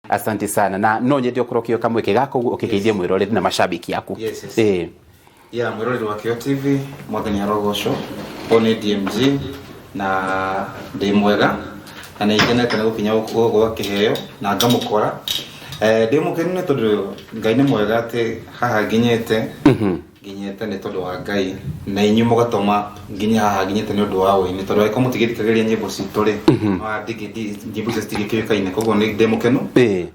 Asante sana, na no nyende ũkorwo ũkĩoya kamweke gaka ũguo ũkĩgeithia mwĩroreri na mashabiki aku. Yes. Ya mwĩroreri wa Kĩo TV, mwathani arogocwo. Ũyũ nĩ DMG na ndĩ mwega na nĩ ngenete nĩ gũkinya gũkũ gwa kĩheo na ngamũkora. Ndĩ mũkenu nĩ tondũ Ngai nĩ mwega atĩ haha nginyĩte, nginyĩte nĩ tondũ wa Ngai na inyuĩ mũgatũma nginye haha nginyĩte nĩ ũndũ wa ũini, tondũ angĩkorwo mũtigĩthikagĩrĩria nyĩmbo citũ rĩ, nyĩmbo icio citingĩkĩũĩkaine. Koguo nĩ ndĩ mũkenu nĩ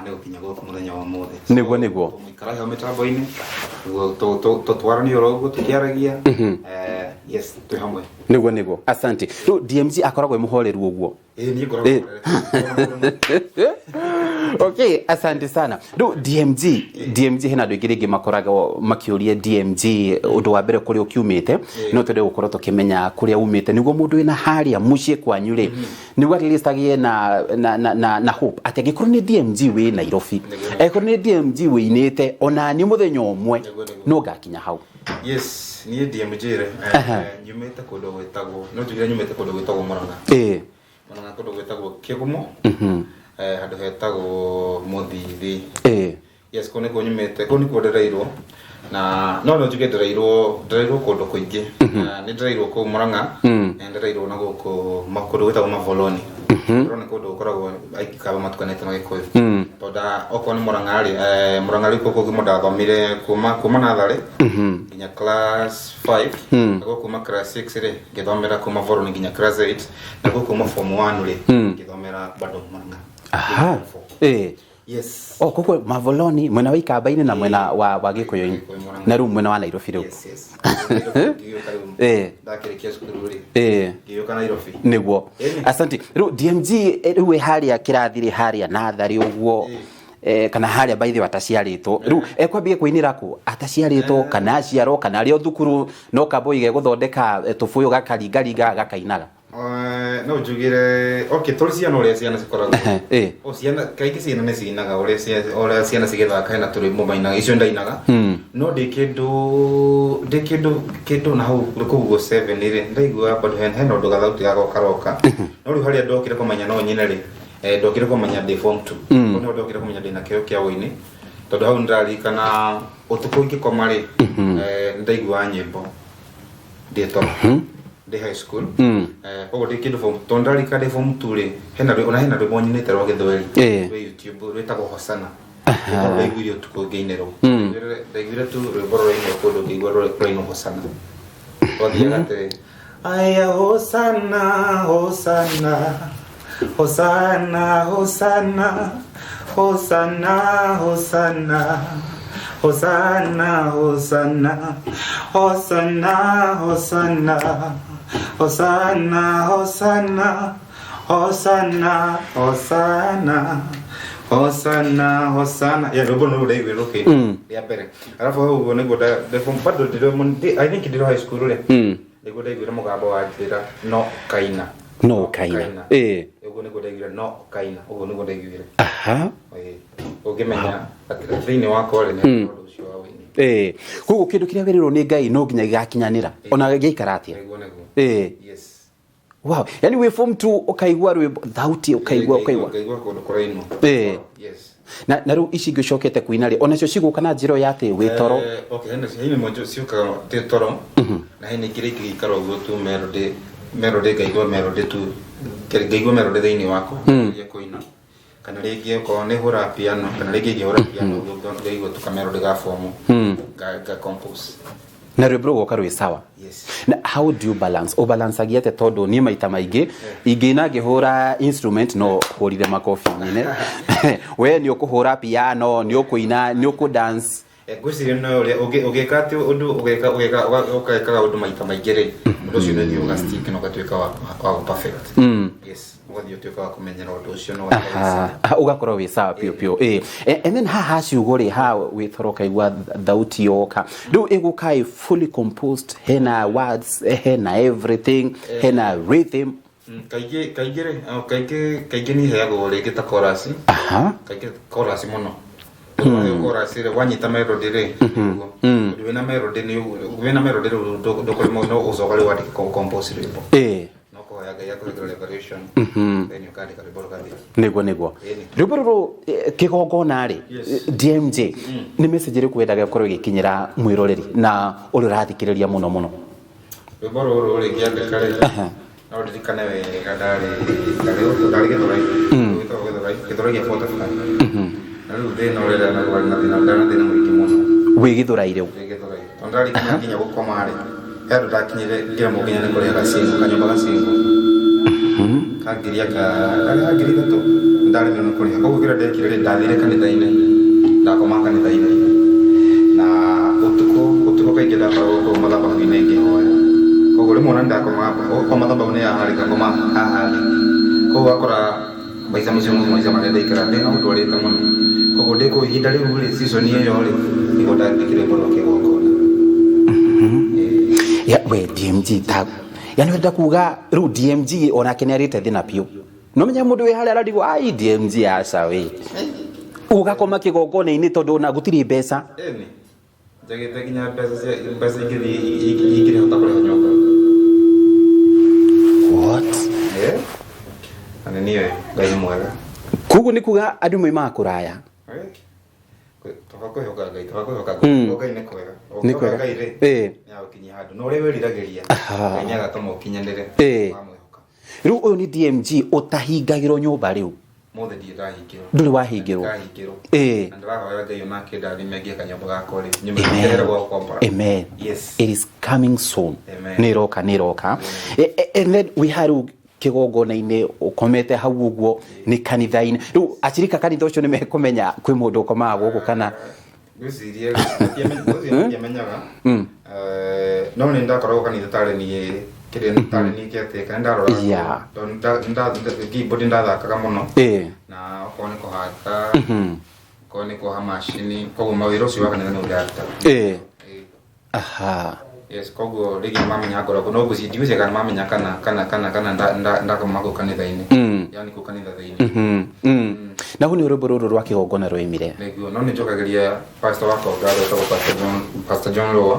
gũkinya gũkũ mũthenya wa ũmũthĩ. Nĩguo. Tũmũikara hau mĩtambo-inĩ nĩguo tũtwaranie oro ũguo tũkĩaragia. Yes, twĩ hamwe. Nĩguo, asante. Rĩu DMG akoragwo e mũhoreru ũguo? Ĩĩ, niĩ ngoragwo horerete. Okay, asante sana. Rĩu DMG, hena andũ aingĩ rĩngĩ makoragwo makĩũria DMG ũndũ wa mbere kũrĩa ũkiumĩte. No twende gũkorwo tũkĩmenya kũrĩa umĩte nĩguo mũndũ wĩna harĩa mũciĩ kwanyu rĩ, nĩguo at least agĩe na hope atĩ angĩkorwo nĩ DMG wĩ Nairobi, angĩkorwo nĩ DMG wĩinĩte, ona niĩ mũthenya ũmwe Nĩguo. no ngakinya hau. Yes, niĩ DMG rĩ, nyumĩte kũndũ gwĩtagwo, no njugire nyumĩte kũndũ gwĩtagwo Murang'a. Murang'a kũndũ gwĩtagwo Kĩgumo, handũ hetagwo Mũthithi. Yes, kũu nĩkuo nyumĩte, kũu nĩkuo ndereirwo, na no njuge ndereirwo kũndũ kũingĩ. Na nĩ ndereirwo kũu Murang'a, na ndereirwo na gũkũ kũndũ gwĩtagwo Mavoloni. Mavoloni nĩ kũndũ gũkoragwo aikamba matukanĩte na Gĩkũyũ. Tondũ okorwo nĩ Murang'a rĩ, Murang'a rĩu kũu kũngĩ ndathomire kuma natharĩ nginya class 5, naguo kuma class 6 rĩ ngĩthomera kuma Mavoloni nginya class 8, naguo kuma form 1 rĩ ngĩthomera bado Murang'a. Aha. Yes. Oh, koguo Mavoloni mwena wa Ikamba-inĩ na mwena wa Gĩkũyũ-inĩ. Gĩkũyũ, Murang'a. Na rĩu mwena wa Nairobi rĩu. Yes. Ngĩũka rĩu, ndakĩrĩkia cukuru rĩ, ngĩũka Nairobi. Nĩguo. Ĩni. Asante. Rĩu DMG, rĩu wĩ harĩa kĩrathi rĩ, harĩa natharĩ ũguo, kana harĩa by the way ataciarĩtwo, rĩu ekwambia kũinĩra kũ ataciarĩtwo, kana aciarwo, kana arĩ o thukuru no kambũi gegũthondeka tũbũyũ gakaringaringa gakainaga? No njugire, okay, tũrĩ ciana ũrĩa ciana cikoragwo. O ciana, kaingĩ ciana nĩ cinaga ũrĩa ciana cigĩthaka, hena tũrwĩmbo mainaga, icio ndainaga. No ndĩ kĩndũ na hau kũu guo 7 rĩ, ndaigua bado hena ũndũ gathauti gakwa karoka. No rĩu harĩa ndokire kũmenya no nyine rĩ, ndokire kũmenya ndĩ form 2. Hau nĩho ndokire kũmenya ndĩna kĩheo kĩa ũini, tondũ hau nĩndĩraririkana ũtukũ ingĩkoma rĩ, nĩndaiguaga nyĩmbo ndĩ toro, ndĩ high school. Koguo ndĩ kĩndũ form, tondũ ndarika ndĩ form 2 rĩ, hena ona hena rwĩmbo nyinĩte rwa Gĩthweri rwĩ YouTube rwĩtagwo Hosana. Rwĩmbo ndaiguire ũtukũ ngĩinĩrwo. Ndaiguire tu rwĩmbo rũrainwo kũndũ, ngĩigua rũrainwo Hosana. Rwathiaga atĩrĩ: Aya Hosana, Hosana, Hosana, Hosana, Hosana, Hosana, Hosana, Hosana, Hosana, Hosana, Hosana, Hosana, Hosana, Hosana, Hosana, Hosana. Ya rwĩmbo nĩ rũraiguire rũkĩinwo rĩa mbere. Arabu hau ũguo nĩguo bado I think ndĩrĩ high school rĩ, nĩguo ndaiguire mũgambo wa njĩra no kaina. No kaina. Ũguo nĩguo ndaiguire no kaina, ũguo nĩguo ndaiguire. Ĩĩ. Ũngĩmenya atĩ thĩinĩ wakwa rĩ, nĩ ũndũ ũcio wa ũini. Koguo kĩndũ kĩrĩa wĩrĩirwo nĩ Ngai no nginya gĩgakinyanĩra ona gĩaikara atĩa. Nĩguo. Yes. Wow. Yani wĩ form 2 ũkaigua rwĩmbo, thauti ũkaigua. Ngaigua kũndũ kũrainwo. Yes. Na rĩu ici ingĩ ũcokete kũina rĩ, onacio cigũka na njĩra ya atĩ wĩ toro? Okay, hena imwe ciũkaga ndĩ toro, na hena ingĩ rĩngĩ gĩikaro ũguo tu melody, melody ngaigua melody tu, ngaigua melody thĩinĩ wakwa ngĩgeria kũina. Kana rĩngĩ okorwo nĩ hũra piano, kana rĩngĩ ingĩhũra piano ũguo ngaigua tu kamelody ga form, nga compose. Na rwĩmbo rũgoka rwĩ sawa. Yes. Na how do you balance? Ũbalancagia atĩa? Tondũ niĩ maita maingĩ ingĩina ngĩhũra instrument no hũrire makobi nyine. We nĩ ũkũhũra piano, nĩ ũkũina, nĩ ũkũ dance? Ngwĩciria no ũrĩa ũngĩka atĩ ũndũ ũgekaga ũndũ maita maingĩ rĩ, ũndũ ũcio nĩ ũthiĩ ũgastick na ũgatuĩka wa gũ perfect. Yes, ũgathiĩ ũtuĩka wa kũmenyera ũndũ ũcio na ũgakorwo wĩ sawa. Ũgakorwo wĩ sawa piũ piũ. And then haha ciugo rĩ, haha wĩ toro ũkaigua thauti yoka, rĩu ĩgũka ĩ fully composed, hena words, hena everything, hena rhythm? Kaingĩ rĩ, kaingĩ niĩ heagwo rĩngĩ ta chorus. Kaingĩ chorus mũno. Tondũ chorus rĩ, wanyita melody rĩ, nĩguo. Tondũ wĩna melody nĩ ũguo, wĩna melody rĩu ndũkũremwo no ũcoka rĩu wandĩke compose rwĩmbo. No kũhoya. Ũkahoya Ngai akũhingũre revelation, then ũkandĩka rwĩmbo rũgathira. Nĩguo, nĩguo. Ĩni. Rwĩmbo rũrũ, kĩgongona rĩ, DMJ, nĩ message ĩrĩkũ wendaga ĩkorwo ĩgĩkinyĩra mwĩroreri na ũrĩa ũrathikĩrĩria mũno mũno? Rwĩmbo rũrũ rĩ, ngĩandĩka rĩ, no ndirikane wega ndarĩ Gĩthũrai, gwĩtagwo Gĩthũrai, Gĩthũrai gĩa 45. Na rĩu thĩna ũrĩa ndanakorwo na thĩna, ndarĩ na thĩna mũingĩ mũno. Wĩ Gĩthũrai rĩu? Wĩ Gĩthũrai, tondũ ndarikana nginya gũkoma rĩ, he handũ ndakinyire ngĩremwo nginya nĩ kũrĩha gacingo, kanyũmba gacingo ka ngiri anga karĩ ha 3000, ndaremirwo nĩ kũrĩha. Koguo kĩrĩa ndekire rĩ, ndathire kanitha-inĩ, ndakoma kanitha-inĩ, na ũtukũ ũtukũ kaingĩ ndakoragwo kũu mathabahu-inĩ ngĩhoya. Koguo rĩmwe ona ndakomaga kwa mathabahu-inĩ haha rĩ, ngakoma haha thĩ. Koguo ũgakora maica macio nĩmo maica marĩa ndaikara ndĩna ũndũ arĩte mũno. Koguo ndĩ kũu ihinda rĩu rĩ, season ĩyo rĩ, nĩguo ndandĩkire rwĩmbo rwa kĩgongona. Ya, we DMG, ta yani wenda kuga rĩu DMG onake nĩ arĩte thĩna biũ. No menya mũndũ wĩ harĩa ararigwo, ai, DMG, aca we ũgakoma kĩgongona-inĩ tondũ ona gũtirĩ mbeca. Ĩni njagĩte nginya mbeca cia mbeca ingĩthiĩ ingĩrĩhota kũrĩha nyũmba. What? Eh, na nĩ niĩ Ngai nĩ mwega. Koguo nĩ kuga andũ maimaga kũraya. Toka kwĩhoka Ngai, toka kwĩhoka Ngai. Ngai nĩ kwega. Nĩ kwega. Ũngĩhoka Ngai rĩ, nĩ agũkinyia handũ na ũrĩa wĩriragĩria, Ngai nĩ agatũma ũkinyanĩre wamwĩhoka. Rĩu ũyũ nĩ DMG ũtahingagĩrwo nyũmba rĩu? Mothe ndirĩ ndahingĩrwo. Ndũrĩ wahingĩrwo? Ndahingĩrwo. Na ndĩrahoya Ngai onake ndathime ngĩe kanyũmba gakwa rĩ, nyũmba Amen. njerere gwa gũkombora. Amen. Yes. It is coming soon. Amen. Nĩ ĩroka, nĩ ĩroka. And then we had rĩu kĩgongona-inĩ ũkomete hau ũguo nĩ kanitha-inĩ. Rĩu acirika kanitha ũcio nĩ mekũmenya kwĩ mũndũ ũkomaga gũkũ kana? Ngwĩciria matiamenyaga, no nĩ ndakoragwo kanitha tarĩ niĩ kĩrĩa tarĩ niĩ caretaker, nĩ ndaroraga tondũ keyboard ndathakaga mũno, na okorwo nĩ kũhata, okorwo nĩ kuoha macini, koguo mawĩra ũcio wa kanitha nĩ ndarutaga. Yes, koguo rĩngĩ mamenya ngoragwo no ngwĩciria, ndigwĩciria kana mamenya kana ndakoma kũu kanitha-inĩ, yani kũu kanitha thĩinĩ. Na hau nĩ rwĩmbo rũrũ rwa kĩgongona rwaimire. Nĩguo, no nĩ njokagĩria pastor wakwa ngatho wĩtagwo Pastor John Lũa.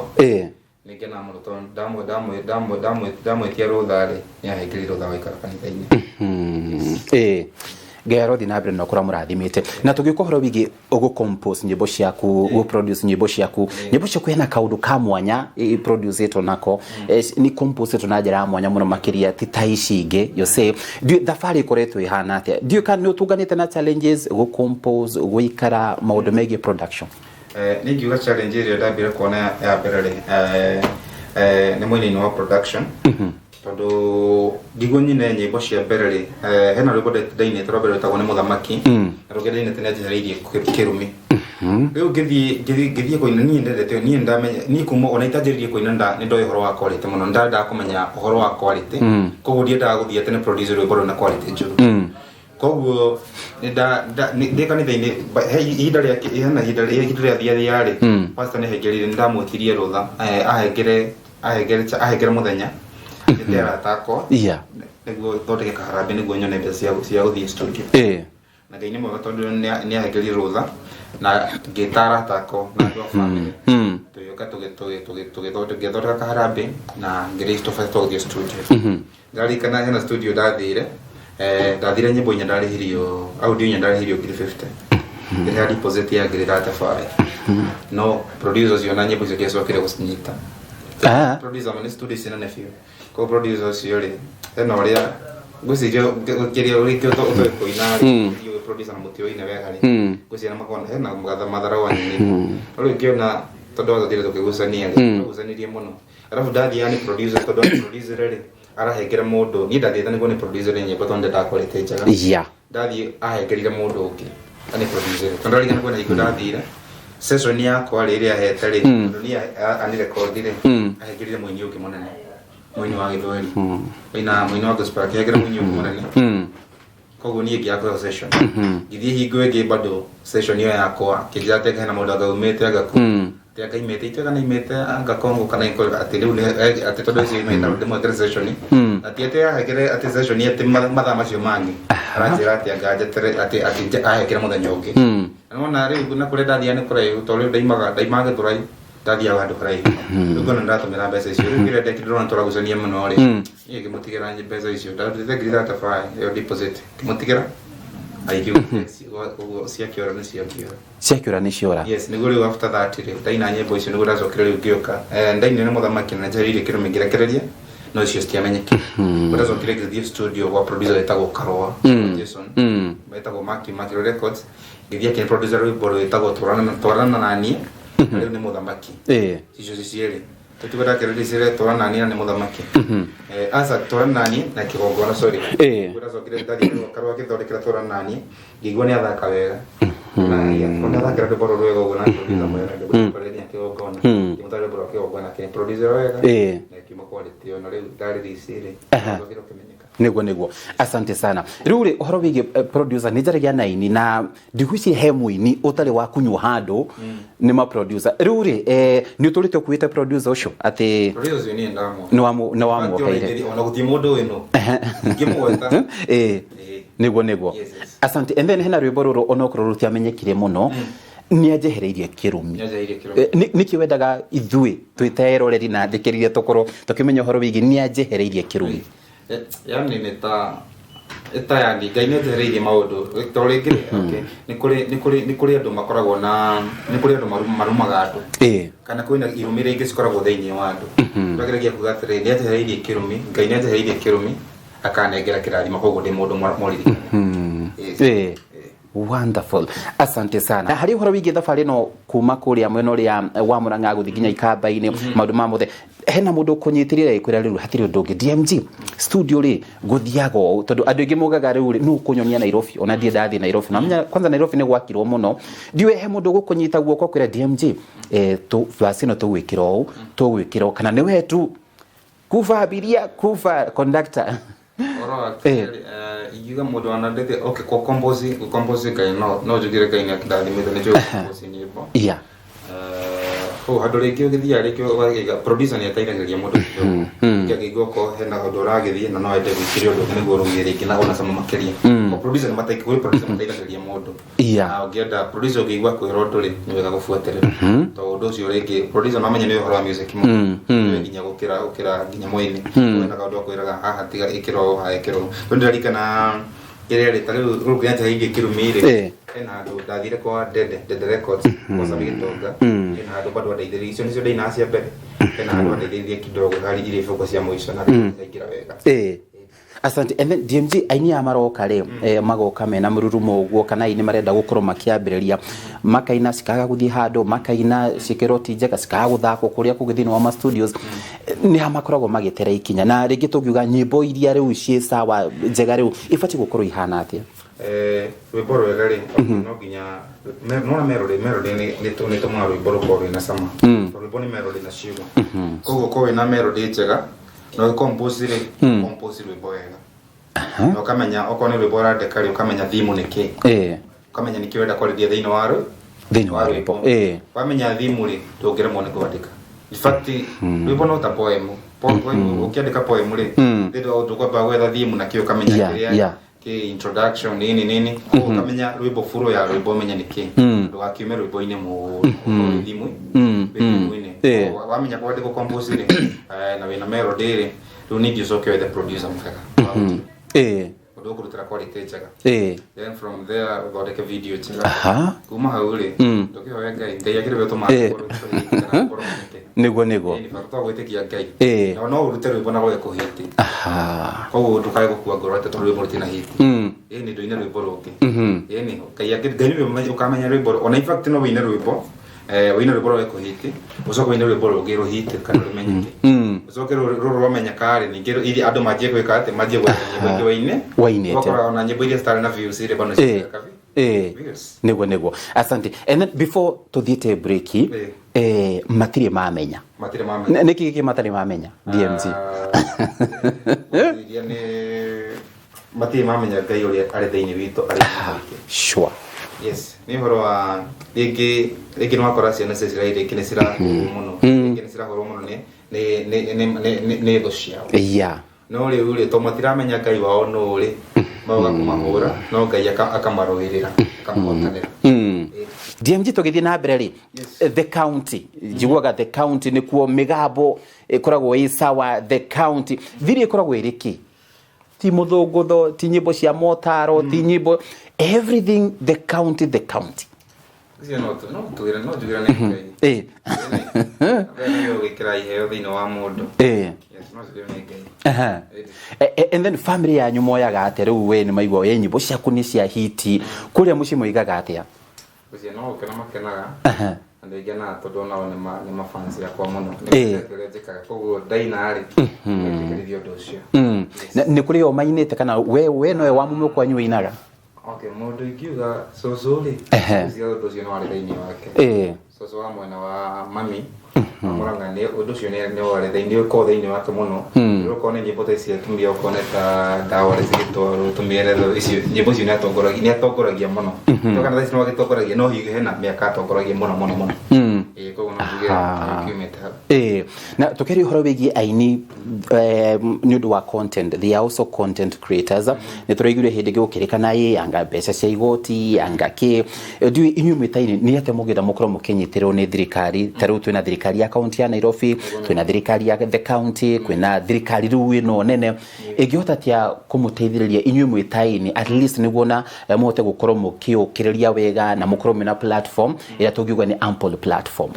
Nĩ ngenaga mũno tondũ ndamwĩtia rũtha rĩ, nĩ ahingĩrire rũtha wa ikara kanitha-inĩ. Ngai arothiĩ na mbere na ũkorwo amũrathimĩte. Na tũgĩũka ũhoro wĩgiĩ gũ compose nyĩmbo ciaku, gũ produce nyĩmbo ciaku, nyĩmbo ciaku hena kaũndũ ka mwanya produce ĩtwo nako, nĩ compose ĩtwo na njĩra ya mwanya mũno makĩria ti ta ici ingĩ, you see. Ndiũĩ thabarĩ ĩkoretwo ĩhana atĩa, ndiũĩ kana nĩ ũtũnganĩte na challenges gũ compose, gũikara maũndũ megiĩ production. Nĩ ingiuga challenge ĩrĩa ndambire kuona ya mbere rĩ, nĩ mwena-inĩ wa production, tondũ ndigwo nyine nyĩmbo cia mbere rĩ, hena rwĩmbo ndainĩte rwa mbere rwĩtagwo nĩ Mũthamaki, na rũngĩ ndainĩte nĩ njehereirie kĩrumi. Rĩu ngĩthiĩ kũina, niĩ ndendete, niĩ ndamenya niĩ kuma ona itanjĩrĩirie kũina nĩ ndoĩ ũhoro wa quality mũno, ndandaga kũmenya ũhoro wa quality. Koguo ndiendaga gũthiĩ atĩ nĩ produce rwĩmbo rwĩna quality njũru. Koguo ndĩ kanitha-inĩ he ihinda rĩa hena ihinda rĩa thia rĩ, pastor nĩ hengerire, nĩ ndamwĩtirie rũtha, ahengere mũthenya njĩte arata akwa nĩguo thondeke kaharambĩ nĩguo nyone mbeca cia gũthiĩ studio. Na Ngai nĩ mwega tondũ nĩ ahengerire rũtha na ngĩta arata akwa na andũ a family, tũgĩũka tũgĩthondeka kaharambĩ na ngĩraise tũbeca twa gũthiĩ studio. Ndarikana hena studio ndathire, ndathire nyĩmbo inya, ndarĩhirio audio inya, ndarĩhirio 50,000, ngĩrĩha deposit ya 35,000, no producer ũcio na nyĩmbo icio ndiacokire gũcinyita. Producer ma nĩ studio ici nene biũ, koguo producer ũcio rĩ, hena ũrĩa ngwĩciria kĩrĩa ũrĩa ũtoĩ kũina rĩ, ũĩ producer na mũtiũine wega rĩ, ngwĩciria makona hena matharau anyinĩte. No rĩu ngĩona tondũ watũthire tũkĩgucania rĩ, twagucanirie mũno, arabu ndathiaga nĩ producer, tondũ nĩ producer rĩ, arahengera mũndũ, niĩ ndathiĩte nĩguo nĩ producer nyĩmbo tondũ ndendaga quality njega. Ndathiĩ ahengerire mũndũ ũngĩ nĩ producer, tondũ ndarigana kwĩna hingo ndathire session yakwa rĩ, ĩrĩa ahete rĩ, tondũ niĩ anirekondi rĩ, ahengerire mũini ũngĩ mũnene, mũini wa gĩthweri, mũina mũini wa gospel, akĩhengera mũini ũngĩ mũnene. Koguo niĩ ngĩaga kũheo session, ngĩthiĩ hingo ĩngĩ bado session ĩyo yakwa kĩnjĩra atĩ hena mũndũ anga umĩte anga kũ, atĩ anga imĩte itwe kana imĩte anga Kongo kana atĩ rĩu atĩ tondũ ũcio imĩte ndĩmwekere session, atĩ ahengere atĩ session atĩ mathaa macio mangĩ aranjĩra atĩ anga njetere atĩ ahengere mũthenya ũngĩ. Na nĩwona rĩu na kũrĩa ndathiaga nĩ kũraihu, tondũ rĩu ndaimaga Gĩthũrai. Ndathiaga handũ haraihu, rĩu ngona ndatũmĩra mbeca icio. Rĩu kĩrĩa ndekire, ndĩrona tũragucania mũno rĩ, niĩ ngĩmũtigĩra mbeca icio. Ndarutĩte 35,000 ĩyo deposit, ngĩmũtigĩra, agĩkiuga ũguo ciakĩora nĩ ciakĩora. Ciakĩũra nĩ ciora. Yes, nĩguo. Rĩu after that rĩ, ndaina nyĩmbo icio, nĩguo ndacokire rĩu ngĩũka. Ndainire na mũthamaki na njereire kĩrũmĩ, ngĩrekereria, no icio citiamenyekire. Ndacokire ngĩthiĩ studio gwa producer wĩtagwo Karũa Jason, wĩtagwo Maki Maki Records. Ngĩthiĩ akĩnĩ producer rwĩmbo rwĩtagwo Twarana Naniĩ, na rĩu nĩ mũthamaki. Icio ci cierĩ tũtigo ndakĩrĩricire, Twarana Naniĩ na nĩ mũthamaki. Aca, Twarana Naniĩ na Kĩgongona, sorry. Nĩguo ndacokire ndathiĩ Karũa akĩthondekera Twarana Naniĩ, ngĩigua nĩ athaka wega na iya nĩ athakĩra rwĩmbo rũrũ wega ũguo na producer mwega, nĩguo kĩgongona, ngĩmũtwara rwĩmbo rwa Kĩgongona, akĩnĩ producer wega na ĩkiuma quality ĩyo, na rĩu ndarelease rĩ, ndacokire ũkĩmenyeka. Niguo, asante sana. Riu ri uhoro wigie producer, ni njaragia na aini na ndigwiciria he muini utari wa kunyua handu ni ma producer. Riu ri ni uturite ukuite producer ucio ati? Producer ũcio niĩ ndamwo ni wamuokeire? Ona gũtirĩ mũndũ ũĩ nũ ingĩmũgweta. Niguo. Yes. Asante. And then hena rwimbo ruru onokorwo rutiamenyekire muno, ni anjehereirie kirumi. Nĩanjehereirie kĩrumi. Nĩkĩ wendaga ithuĩ twĩ ta eroreri na athikĩrĩria tũkorwo tũkĩmenya ũhoro wĩgiĩ nĩ anjehereirie kĩrumi? Yani nĩ ta ĩta yani Ngai nĩ anjehereirie maũndũ, tondũ rĩngĩ, okay, nĩ kũrĩ andũ makoragwo na nĩ kũrĩ andũ marumaga andũ kana kwĩna irumi rĩngĩ cikoragwo thĩinĩ wa andũ. Twageragia kuga atĩrĩrĩ, nĩ anjehereirie kĩrumi, Ngai nĩ anjehereirie kĩrumi akanengera kĩrathimo, koguo ndĩ mũndũ mũririkane. Yes. Wonderful, asante sana. Na harĩ ũhoro wĩgiĩ thabarĩ ĩno kuma kũrĩa mwena ũrĩa wa Murang'a gũthiĩ nginya Ikamba-inĩ, maũndũ ma mothe, hena mũndũ ũkũnyitĩrĩra ĩkwĩra rĩu hatirĩ ũndũ ũngĩ, DMG studio rĩ gũthiaga ũũ? Tondũ andũ aingĩ maugaga rĩu rĩ nũ ũkũnyonia Nairobi, ona ndiĩ ndathiĩ Nairobi na menya kwanza Nairobi nĩ gwakirwo mũno. Ndiũĩ he mũndũ ũgũkũnyita guoko kwĩra DMG, tu verse ĩno tũgwĩkĩra ũũ, tũgwĩkĩra ũũ, kana nĩ we tu kuba abiria kuba conductor? Ũhoro wa kerĩ, ingiuga mũndũ wanandĩte, okay, gũ compose Ngai no njugire Ngai nĩ akĩndathimĩte, nĩ njũĩ gũ compose nyĩmbo. Hau handũ rĩngĩ ũgĩthiaga rĩngĩ ũgakĩiga producer nĩ ateithagĩrĩria mũndũ kidogo. Ũngĩakĩigua okorwo hena ũndũ ũragĩthiĩ na no ende gwĩkĩra ũndũ ũngĩ nĩguo rũgĩe rĩngĩ na ona cama makĩria. Ko producer nĩ kũrĩ producer mateithagĩrĩria mũndũ. Na ũngĩenda producer, ũngĩigua kwĩra ũndũ rĩ, nĩ wega gũbuatĩrĩra, tondũ ũndũ ũcio rĩngĩ producer no amenye nĩ ũhoro wa music mũno. Nĩwe nginya gũkĩra nginya mũini wena kaũndũ akwĩraga haha tiga ĩkĩra ũũ, haha ĩkĩra ũũ. Tondũ ndĩraririkana kĩrĩa rĩ, ta rĩu rĩu nginya kĩrumi rĩ, hena handũ ndathire kwa Dede Records kwa Sami Gĩtonga, hena handũ bado andeithĩrĩirie. Icio nĩcio ndainaga cia mbere. Hena handũ andeithĩrĩirie kidogo harĩ iria iboko cia mũico na ndaingĩra wega. Asante. And then DMG, aini aya maroka rĩ, magoka mena mũrurumo ũguo, kana aini marenda gũkorwo makĩambĩrĩria, makaina cikaga gũthiĩ handũ, makaina cikĩrwo ti njega, cikaga gũthakwo kũrĩa kũngĩ thĩinĩ wa ma studios, nĩ ha makoragwo magĩtera ikinya? Na rĩngĩ tũngiuga nyĩmbo iria rĩu ciĩ sawa njega rĩu ibatiĩ gũkorwo ihana atĩa? Rwĩmbo rwega rĩ, no nginya nona melody nĩ tũmaga rwĩmbo rũkorwo rwĩna cama. Tondũ rwĩmbo nĩ melody na ciugo, koguo korwo wĩna melody njega na ũcompose rĩ, compose rwĩmbo wega na ũkamenya okorwo nĩ rwĩmbo ũrandĩka rĩ, ũkamenya theme nĩ kĩ, ũkamenya nĩkĩ ũrenda kwarĩria thĩinĩ wa rũ thĩinĩ wa rwĩmbo. Wamenya theme rĩ, ndũngĩremwo nĩ kwandĩka. In fact, rwĩmbo no ta poem. Poem, ũkĩandĩka poem rĩ, thĩinĩ ũkwamba gwetha theme na kĩ, ũkamenya kĩrĩa kĩ introduction nini nini. Koguo ũkamenya rwĩmbo, flow ya rwĩmbo, ũmenye nĩ kĩ, ndũgakiume rwĩmbo-inĩ mũno theme wĩ theme-inĩ. Koguo wamenya kwandĩka compose rĩ, na wĩna melody rĩ, rĩu ningĩ ũcoke wethe producer mwega wa audio, ũndũ ũkũrutĩra quality njega. Then from there ũthondeke video njega. Kuma hau rĩ, ndũkĩhoe Ngai. Ngai akĩrĩ we ũtũmaga gũkorwo ũmenyeke. Niguo. Ĩĩ, bata gwĩtĩkia Ngai. Na no ũrute rwĩmbo na rwage kũhiti. Koguo ndũkae gũkua ngoro atĩ tondũ rwĩmbo rũtirĩ na hiti. Ĩĩ, nĩ ndũine rwĩmbo rũngĩ. Ĩĩ, nĩ Ngai nĩwe ũkamenya rwĩmbo ona in fact no wĩine rwĩmbo, wĩine rwĩmbo rwage kũhiti, ũcoke wĩine rwĩmbo rũngĩ rũhite kana rũmenyeke, ũcoke rũrũ rwamenyeka rĩ, ningĩ iria andũ manjie gwĩka atĩ manjie gwetha nyĩmbo ingĩ waine. Wainĩte. Ũgakora ona nyĩmbo iria citarĩ na views rĩ, bado nĩcironeka views. Niguo, asante. And then before tuthiĩte break, matirĩ mamenya. Matirĩ mamenya. Nĩkĩ gĩkĩ matarĩ mamenya, DMG? Iria nĩ matirĩ mamenya Ngai ũrĩa arĩ thĩinĩ witũ arĩ thĩinĩ witũ. Yes, nĩ ũhoro wa rĩngĩ nĩ wakora ciana cia Isiraeli rĩngĩ nĩ cirahũrwo mũno, rĩngĩ nĩ cirahũrwo mũno nĩ thũ ciao. No rĩu rĩ, to matiramenya Ngai wao nũ rĩ, Magoka kũmahũra, no Ngai akamarũĩrĩra, akamahotanĩra. DMG, tũgĩthiĩ na mbere rĩ, The County, njiguaga The County nĩkuo mĩgambo ĩkoragwo ĩ sawa. The County thiri ĩkoragwo ĩrĩ kĩ? Ti mũthũngũtho, ti nyĩmbo cia motaro, ti nyĩmbo, everything The County, The County. Icio no tugire, no njugire nĩ Ngai. Ngai nĩwe ũgĩkĩra iheo thĩinĩ wa mũndũ. Yes, no njugire nĩ Ngai. And then family yanyu moyaga atĩa rĩu? We nĩ maigua we nyĩmbo ciaku nĩ cia hiti, kũrĩa mũciĩ moigaga atĩa? Ũcio no gũkena makenaga. Andũ aingĩ na tondũ onao nĩ mafans yakwa mũno. Nĩ mendete ũrĩa njĩkaga, koguo ndaina rĩ, metĩkĩrithia ũndũ ũcio. Nĩ kũrĩ o mainĩte kana we nowe wa mũmwe kwanyu wĩinaga? Okay, mũndũ ingiuga cũcũ rĩ, ũcio ũndũ ũcio nĩ warĩ thĩinĩ wake. Cũcũ wa mwena wa mami Murang'a, nĩ ũndũ ũcio nĩ warĩ thĩinĩ, ũkorwo thĩinĩ wake mũno. Rĩu okorwo nĩ nyĩmbo ta ici atumia, okorwo nĩ ta ndawa rĩ cigĩtwarwo tũmĩeretho icio, nyĩmbo icio nĩ atongoragia mũno. To kana thaa ici no agĩtongoragia, no hihi hena mĩaka atongoragia mũno mũno mũno. Ĩĩ, koguo no njuge kiumĩte hau. Ĩĩ, na tũkĩaria ũhoro wĩgiĩ aini, nĩ ũndũ wa content, they are also content creators. Nĩ tũraiguire hĩndĩ ĩngĩ gũkĩrĩkana ĩ anga mbeca cia igoti anga kĩ. Ndiũĩ inyuĩ mwĩ ta aini nĩ atĩa mũngĩenda mũkorwo mũkĩnyitĩrĩrwo nĩ thirikari? Ta rĩu twĩna thirikari ya kaunti ya Nairobi, twĩna thirikari ya the county, kwĩna thirikari rĩu ĩno nene. Ĩngĩhota atĩa kũmũteithĩrĩria inyuĩ mwĩ ta aini, at least nĩguo na mũhote gũkorwo mũkĩũkĩrĩria wega na mũkorwo mwĩna platform ĩrĩa tũngiuga nĩ ample platform?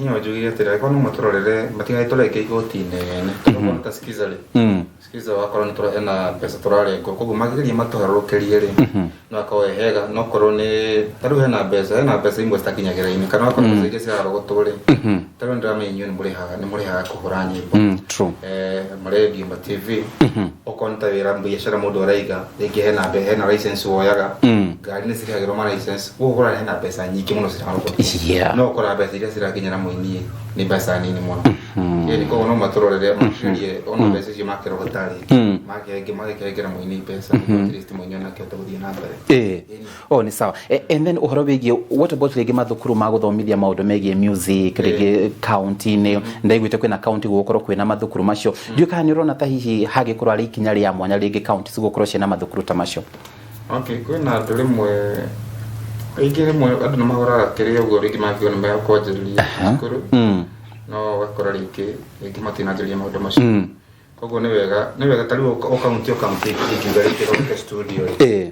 Niĩ no njugire atĩrĩ, angĩkorwo no matũrorere matigatũrenge igoti inene, tondũ okorwo nĩ ta Skiza rĩ, Skiza wakorwo nĩ hena mbeca tũrarengwo, koguo mangĩgeria matũharũrũkĩrie rĩ, no akorwo he hega. No korwo nĩ ta rĩu hena mbeca imwe citakinyagĩra inĩ, kana wakorwo mbeca iria cirarogotwo rĩ, ta rĩu nĩndĩramenya inyuĩ nĩ mũrĩhaga kũhũra nyĩmbo, marendio, ma TV, okorwo nĩ ta wĩra biacara mũndũ araiga, rĩngĩ hena license woyaga, ngari nĩ cirĩhagĩrwo ma license, koguo ũkoraga hena mbeca nyingĩ mũno cirarogotwo, no ũkoraga mbeca iria cirakinyĩra mũini nĩ mbeca nini mũno. Ĩni, koguo no matũrorere makirie ona mbeca icio makĩrogota rĩ, magĩkengera mũini mbeca nĩguo at least mũini onake ahote gũthiĩ na mbere. Ĩĩ, oh, nĩ sawa. And then ũhoro wĩgiĩ, what about rĩngĩ mathukuru ma gũthomithia maũndũ megiĩ music, rĩngĩ county-inĩ? Ndaiguĩte kwĩna county gũgũkorwo kwĩna mathukuru macio. Ndiũĩ kana nĩ ũrona ta hihi hangĩkorwo arĩ ikinya rĩa mwanya rĩngĩ county cigũkorwo ciĩna mathukuru ta macio. Okay, kwĩna andũ rĩmwe rĩngĩ, rĩmwe andũ nĩ mahũraga kĩrĩa ũguo, rĩngĩ makiuga nĩ mekwanjĩrĩria cukuru, no ũgakora rĩngĩ matinanjĩrĩria maũndũ macio. Koguo nĩ wega ta rĩu o county ingiuga rĩngĩ thondeke studio rĩ,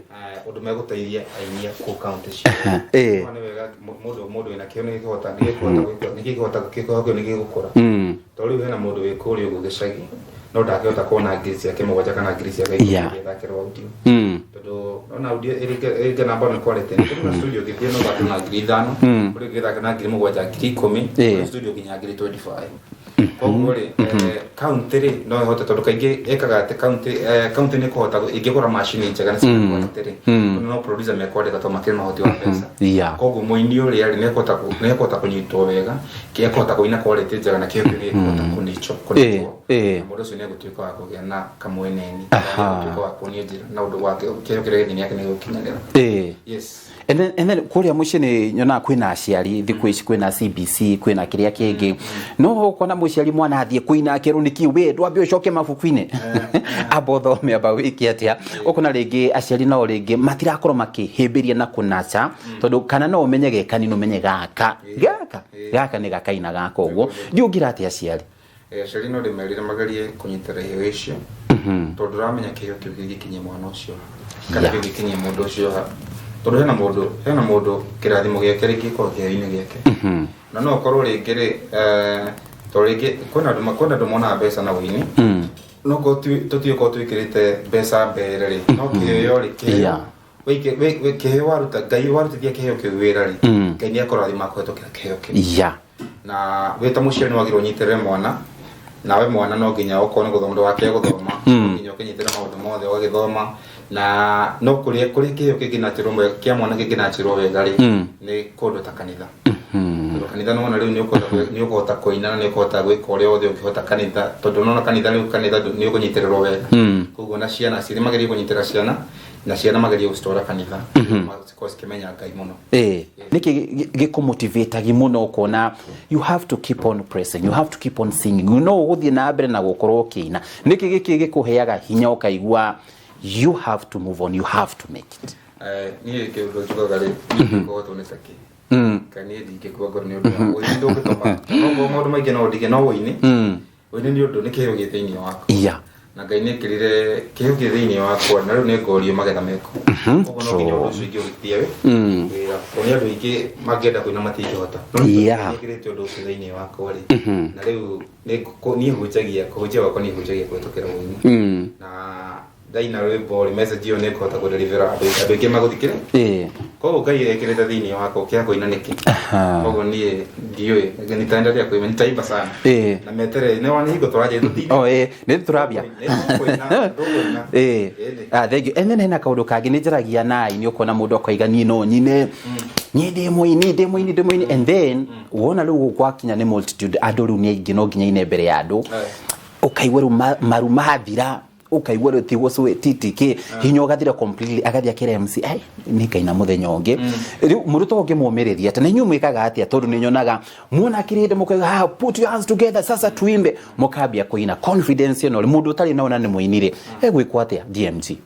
ũndũ megũteithia aini a kũu county ciothe. Nĩ wega mũndũ wĩna kĩo nĩ gĩkũhota gwĩka, nĩ gĩkũhota, kĩo kĩu nĩ gĩgũkũra, tondũ rĩu hena mũndũ wĩ kũrĩa ũguo gĩcagi, no ndangĩhota kuona 7,000 kana 1,000 agĩthakerwo audio, tondũ ona audio ĩrĩngĩ namba nĩ quality. Nĩ kũrĩ na studio ũngĩthiĩ no thakwo na 5,000, kũrĩ ũngĩthaka na 7,000, 10,000, kũrĩ studio nginya 25,000. Koguo rĩ, county rĩ no ĩhote, tondũ kaingĩ ĩkaga atĩ county nĩ ĩkũhota ĩngĩgũra macini njega na ciĩna quality rĩ, no producer mekwandĩka tondũ makĩrĩ na ũhoti wa mbeca. Koguo mũini ũrĩa rĩ, nĩ ekũhota kũnyitwo wega, ekũhota kũina quality njega, na kĩo kĩu nĩ gĩkũhota kũnichwo kũnichwo, na mũndũ ũcio nĩ egũtuĩka wa kũgĩa na kamweneni, egũtuĩka wa kuonio njĩra na ũndũ wake, kĩo kĩrĩa gĩthimi yake nĩ gĩgũkinyanĩra. Yes. And then kũrĩa mũciĩ nĩ nyonaga kwĩna aciari thikũ ici, kwĩna CBC, kwĩna kĩrĩa kĩngĩ, no ũkona mũciari mwana athiĩ kũina akĩrwo nĩkĩ we ndwambe ũcoke mabuku-inĩ, amba ũthome, amba wĩke atĩa. Ũkona rĩngĩ aciari nao rĩngĩ matirakorwo makĩhĩmbĩria na kũnaca, tondũ kana no ũmenye gekani, no ũmenye gaka gaka gaka nĩ gakaina gaka ũguo. Ndiũ ũngira atĩa aciari? Aciari no ndĩmerire magerie kũnyitĩrĩra iheo icio, tondũ ndũramenya kĩheo kĩu kĩngĩkinyia mwana ũcio ha, kana kĩngĩkinyia mũndũ ũcio ha, tondũ hena mũndũ kĩrathimo gĩake rĩngĩ gĩkorwo kĩheo-inĩ gĩake, na no ũkorwo rĩngĩ rĩ, tondũ rĩngĩ kwĩna andũ monaga mbeca na ũini, no korwo tũtiũĩ korwo twĩkĩrĩte mbeca mbere rĩ, no kĩheo rĩ, kĩheo kĩheo waruta, Ngai warutithia kĩheo kĩu wĩra rĩ, Ngai nĩ akũrathima kũhetũkĩra kĩheo kĩu. Na wĩ ta mũciari nĩ wagĩrĩirwo ũnyitĩrĩre mwana, nawe mwana no nginya okorwo nĩ gũthoma ndũgakĩe gũthoma, no nginya ũkĩnyitĩre maũndũ mothe ũgagĩthoma, na no kũrĩa kĩheo kĩngĩnachĩrwo kĩa mwana kĩngĩnachĩrwo wega rĩ, nĩ kũndũ ta kanitha, tondũ kanitha nĩwona rĩu nĩ ũkũhota kũina na nĩ ũkũhota gwĩka ũrĩa wothe ũngĩhota kanitha, tondũ nĩwona kanitha rĩu, kanitha nĩ ũkũnyitĩrĩrwo wega. Koguo na ciana, aciari magerie kũnyitĩra ciana, na ciana magerie gũcitwara kanitha, cikorwo cikĩmenya Ngai mũno. Ĩĩ, nĩkĩ gĩkũmotivatagi mũno ũkona you have to keep on pressing, you have to keep on singing, no ũgũthiĩ na mbere na gũkorwo ũkĩina? Nĩkĩ gĩkĩ gĩkũheaga hinya ũkaigua You have to move on, you have to make it. Niĩ kĩũndũ njugaga rĩ, niĩ ndingĩhotwo nĩ takĩ kana niĩ ndingĩkua ngoro nĩ ũndũ wa ũini. Ndũngĩtũma no maũndũ maingĩ no ndige no ũini. Ũini nĩ ũndũ nĩ kĩheo gĩ thĩinĩ wakwa na Ngai nĩ ĩkĩrire kĩheo gĩ thĩinĩ wakwa, na rĩu nĩ ngorio magetha meko. Koguo no nginya ũndũ ũcio ingĩũrutia wĩra, tondũ nĩ andũ aingĩ mangĩenda kũina matingĩhota, no nĩ ĩkĩrĩte ũndũ ũcio thĩinĩ wakwa rĩ, na rĩu niĩ hunjagia, kũhunjia gwakwa niĩ hunjagia kũhĩtũkĩra ũini, na ndaina rwĩmbo rĩ, message ĩyo nĩ ngũhota kũdeliver andũ aingĩ magũthikĩre. Koguo Ngai ekĩrĩte thĩinĩ wakwa ũkĩaga kũina nĩkĩ? Koguo niĩ ndiũĩ nitaendelea kuimba, nitaimba sana na metere nĩ wani hingo tũranjia tũtinde. Oh, nĩ tũrambia. Nĩ tũkũina. Ĩĩ. Ah, thank you. And then hena kaũndũ kangĩ nĩ njaragia na aini, ũkona mũndũ akoiga, "Niĩ no nyine, niĩ ndĩ mũini, ndĩ mũini, ndĩ mũini," and then wona rĩu gwakinya nĩ multitude, andũ rĩu nĩ aingĩ, no nginya ine mbere ya andũ, ũkaigua rĩu maru mathira, ũkaigua rĩu tigwo titi kĩ hinya ũgathira completely, agathiĩ akĩra MC, "Ai, nĩ ngaina mũthenya ũngĩ." Rĩu mũrutwo ũngĩmũmĩrĩria atĩa, na inyuĩ mwĩkaga atĩa? Tondũ nĩ nyonaga muona kĩrĩndĩ mũkauga, "Ah, put your hands together, sasa tuimbe," mũkambia kũina. Confidence ĩno rĩ, mũndũ ũtarĩ naona nĩ mũini rĩ, egwĩkwo atĩa, DMG?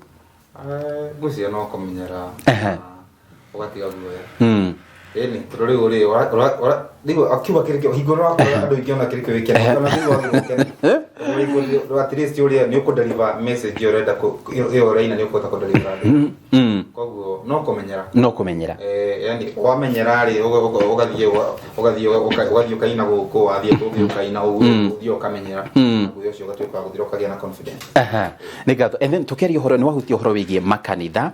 Ngwĩciria no kũmenyera, ũgatiga guoya. Ĩni tondũ rĩu rĩ rĩu akiuga kĩrĩ kĩo hingo ũrakora andũ aingĩ ona kĩrĩ kĩo gĩkena ona rĩu wagĩrĩirwo gũkena. Tondũ at least ũrĩa nĩ ũkũdeliver message ĩyo ũrenda ĩyo ũraina, nĩ ũkũhota kũdeliver andũ. Koguo no kũmenyera. No kũmenyera. Yani wamenyera rĩ, ũgathiĩ ũkaina gũkũ, wathiĩ kũngĩ ũkaina ũguo, ũthiĩ ũkamenyera, naguo ũcio ũgatuĩka wa gũthira, ũkagĩa na confidence. Aha. Nĩ ngatho. And then tũkĩaria ũhoro, nĩ wahutia ũhoro wĩgiĩ makanitha,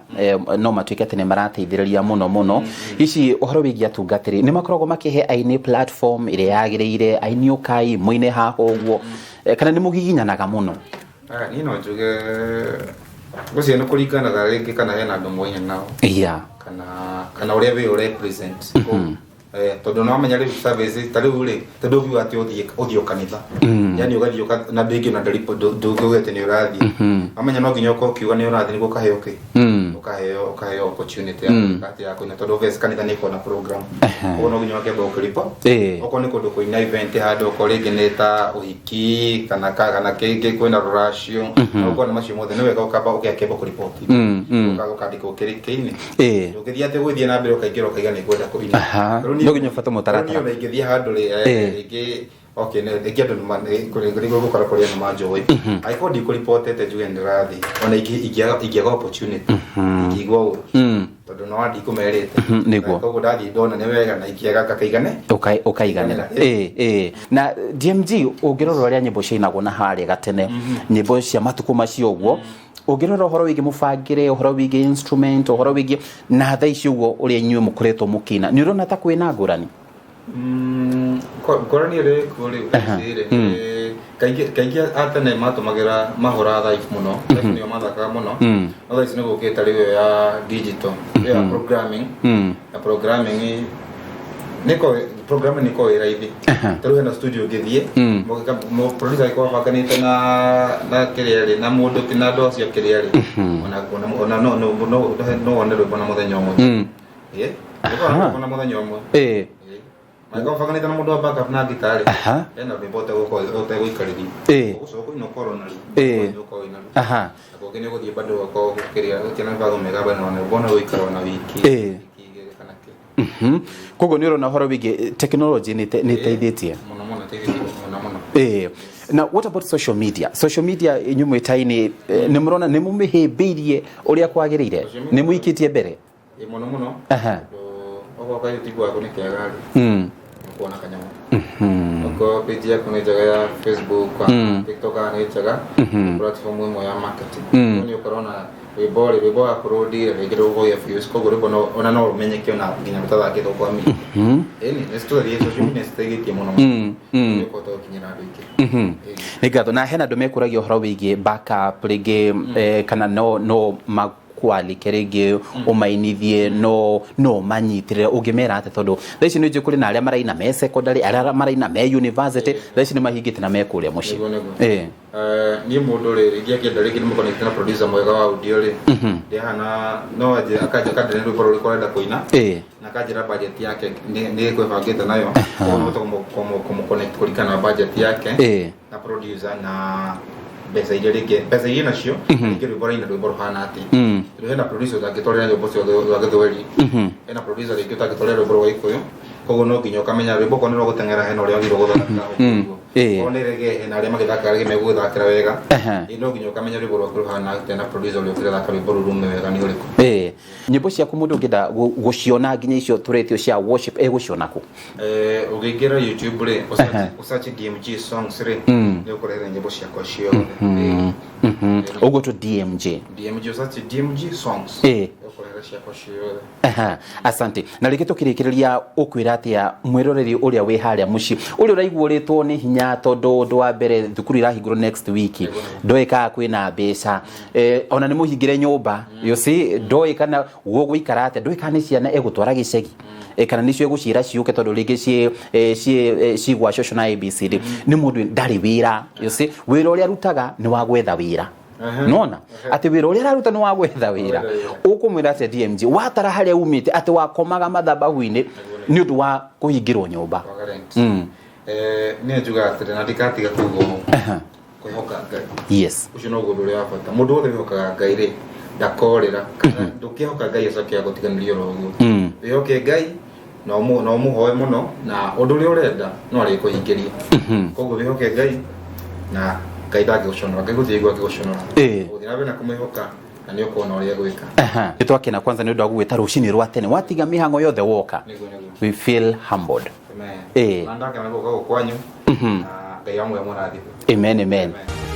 no matuĩke atĩ nĩ marateithĩrĩria mũno mũno. Ici ũhoro wĩgiĩ atungatĩri, nĩ makoragwo makĩhe aini platform ĩrĩa yagĩrĩire, aini ũkai mũine haha ũguo, kana nĩ mũgiginyanaga mũno? Ah, niĩ no njuge ngwĩciria nĩ kũringanaga rĩngĩ kana hena andũ moine nao kana ũrĩa wĩ ũrepresent. Tondũ no wamenya rĩu service ta rĩu rĩ, tondũ ũngiuga atĩ ũthiĩ o kanitha, yani ũgathiĩ na ndũingĩ na ndũngiuga atĩ nĩ ũrathiĩ, wamenya no nginya ũkorwo ũkiuga nĩ ũrathiĩ nĩguo ũkaheo kĩ, ũkaheo opportunity ya gwĩka atĩ ya kũina, tondũ obvious kanitha nĩ ĩkoragwo na program, koguo no nginya ũkĩamba ũkĩripo. Okorwo nĩ kũndũ kũina event handũ, okorwo rĩngĩ nĩ ta ũhiki kana kĩngĩ kwĩna rũracio, okorwo nĩ macio mothe, nĩ wega ũkamba ũgakĩamba kũriboti, ũkandĩkwo kĩrĩ kĩinĩ. Ndũngĩthiĩ atĩ gũgĩthiĩ na mbere ũkaingĩra ũkaiga nĩ ngwenda kũina. Rĩu No nginya ũbuate mũtaratara. Rĩu niĩ ona ingĩthiĩ handũ rĩ, rĩngĩ okay, rĩngĩ andũ rĩngĩ gũkora kũrĩa nĩ manjũĩ, angĩkorwo ndikũribotete njuge nĩ ndĩrathiĩ, ona ingĩaga opportunity ingĩigua ũru, tondũ no ndikũmerĩte. Nĩguo. Koguo ndathiĩ ndona nĩ wega na ingĩaga ngakaigane. Ũkaiganĩra. Ĩĩ, na DMG, ũngĩrora ũrĩa nyĩmbo ciainagwo na harĩa gatene, nyĩmbo cia matukũ macio ũguo, ũngĩrora ũhoro wĩgiĩ mũbangĩre, ũhoro wĩgiĩ instrument, ũhoro wĩgiĩ na thaa ici ũguo ũrĩa inyuĩ mũkoretwo mũkĩina, nĩ ũrona ta kwĩna ngũrani? Ngũrani ĩrĩa ĩkuo rĩu thaa ici rĩ, nĩ kaingĩ atene matũmagĩra mahũra live mũno, live nĩo mathakaga mũno, no thaa ici nĩ gũkĩte rĩu ĩyo ya digital, ĩyo ya programming, na programming nĩko programming nĩko wĩ raithi. Ta rĩu hena studio ũngĩthiĩ, producer angĩkorwo abanganĩte na kĩrĩa rĩ, na mũndũ na andũ acio kĩrĩa rĩ, ona no wone rwĩmbo na mũthenya ũmwe. Ĩĩ, nĩũkona rwĩmbo na mũthenya ũmwe. Angĩkorwo ũbanganĩte na mũndũ wa backup na gitarĩ, hena rwĩmbo ũtegũikarĩria. Ũgũcoka kũina ũkorwo naruo. Ũkorwo wĩna ruo. Na kũngĩ nĩ ũgũthiĩ bado ũkorwo kĩrĩa gũtirĩ na mĩbango mĩega, bado no rwĩmbo no rũikare ona wiki, wiki 2 kana kĩ. Koguo nĩ ũrona ũhoro wĩgiĩ technology nĩ ĩteithĩtie. Mũno mũno, ĩteithĩtie mũno mũno. Now what about social media? Social media inyuĩ mwĩtaini, nĩ mũrona nĩ mũmĩhĩmbĩirie ũrĩa kwagĩrĩire? Social media- Nĩ mũikĩtie mbere? Ĩĩ, mũno mũno. Tondũ okorwo ka YouTube waku nĩ kega rĩ, ũkuona kanyamũ. Okorwo page yaku nĩ njega ya Facebook kana TikTok kana nĩ njega, platform ĩmwe ya marketing. Koguo nĩ ũkorwo na rwĩmbo rĩ, rwĩmbo wa upload rĩ, rĩngĩ rũkũgĩa views, koguo rwĩmbo ona no rũmenyeke ona nginya rũtathakĩtwo kwa media. Ĩni, nĩ citũteithĩtie, social media nĩ citeithĩtie mũno mũno. Nĩ ũkũhota gũkinyĩra andũ aingĩ. Ĩni. Nĩ ngatho. Na hena andũ mekũragia ũhoro wĩgiĩ backup rĩngĩ, kana no makwalike rĩngĩ ũmainithie, no manyitĩrĩre, ũngĩmera atĩa? Tondũ thaa ici nĩ njũĩ kũrĩ na arĩa maraina me secondary, arĩa maraina me university, thaa ici nĩ mahingĩte na me kũrĩa mũciĩ. Nĩguo, nĩguo. Niĩ mũndũ rĩ, rĩngĩ akĩenda rĩngĩ nĩ mũconnect na producer mwega wa audio rĩ, ndĩhana no anjĩre akanjĩra rwĩmbo rũrĩkũ arenda kũina, na akanjĩra budget yake nĩ ĩkwĩbangĩte nayo, koguo no hote kũmũ connect kũringana na budget yake na producer na Mbeca iria rĩngĩ, mbeca iria nacio rĩngĩ, rwĩmbo raina rwĩmbo rũhana atĩa. Tondũ hena producer ũtangĩtwarĩra nyĩmbo cia rwa Gĩthweri, hena producer rĩngĩ ũtangĩtwarĩra rwĩmbo rwa Gĩkũyũ. Koguo no nginya ũkamenya rwĩmbo okorwo nĩ rwa gũteng'era, hena ũrĩa wagĩrĩirwo gũthaka ũguo. Okorwo nĩ reggae, hena arĩa magĩthakaga reggae megũgũthakĩra wega. Ĩĩ, no nginya ũkamenya rwĩmbo rwaku rũhana atĩa na producer ũrĩa ũkĩrathaka rwĩmbo rũu rume wega nĩ ũrĩkũ. Ĩĩ, nyĩmbo ciaku mũndũ ũngĩenda gũciona, nginya icio tũretio cia worship, egũciona kũ? Ũngĩingĩra YouTube rĩ, ũsearch DMG songs rĩ, nĩ ũkũrehere nyĩmbo ciakwa ciothe. Ĩĩ. Ũguo tu DMG. DMG, ũsearch DMG songs, ũkũrehere ciakwa ciothe. Aha, asante. Na rĩngĩ tũkĩrĩkĩrĩria, ũkwĩra atĩa mwĩroreri ũrĩa wĩ harĩa mũciĩ, ũrĩa ũraigua ũrĩtwo nĩ hinya, tondũ ũndũ wa mbere thukuru irahingũrwo next week, ndoĩ kana kwĩna mbeca, ona nĩ mũhingĩre nyũmba, you see, ndoĩ kana gũgũikara atĩa, ndoĩ kana nĩ ciana egũtwara gĩcagi, kana nĩcio egũciĩra ciũke, tondũ rĩngĩ ciĩ gwa cũcũ na ABCD, nĩ mũndũ ndarĩ wĩra, you see, wĩra ũrĩa arutaga nĩ wa gwetha wĩra. Nona atĩ wĩra ũrĩa araruta nĩ wa gwetha wĩra. Ũkũmwĩra atĩa DMG watara harĩa umĩte, atĩ wakomaga mathabahu-inĩ nĩ ũndũ wa kũhingĩrwo nyũmba? Kwaga rent. Niĩ njugaga atĩrĩ, na ndikatiga kuga ũũ, kwĩhoka Ngai, ũcio noguo ũndũ ũrĩa wa bata. Mũndũ wothe wĩhokaga Ngai rĩ, ndakorĩra. Kana ndũkĩhoka Ngai acoke agũtiganĩrie oro ũguo. Wĩhoke Ngai na ũmũhoe mũno, na ũndũ ũrĩa ũrenda no arĩkũhingĩria. Koguo wĩhoke Ngai, na Ngai ndangĩgũconora. Ngai gũtirĩ hingo angĩgũconora. Ũgũthiĩ na mbere na kũmwĩhoka na nĩ ũkuona ũrĩa egwĩka. Nĩ twakena kwanza nĩ ũndũ wa gũgwĩta rũcinĩ rwa tene, watiga mĩhang'o yothe woka. Nĩguo, nĩguo. We feel humbled. Amen. Ĩĩ. Na ndakena gũka gũkũ kwanyu, na Ngai amwe amũrathime. Amen, amen. Amen.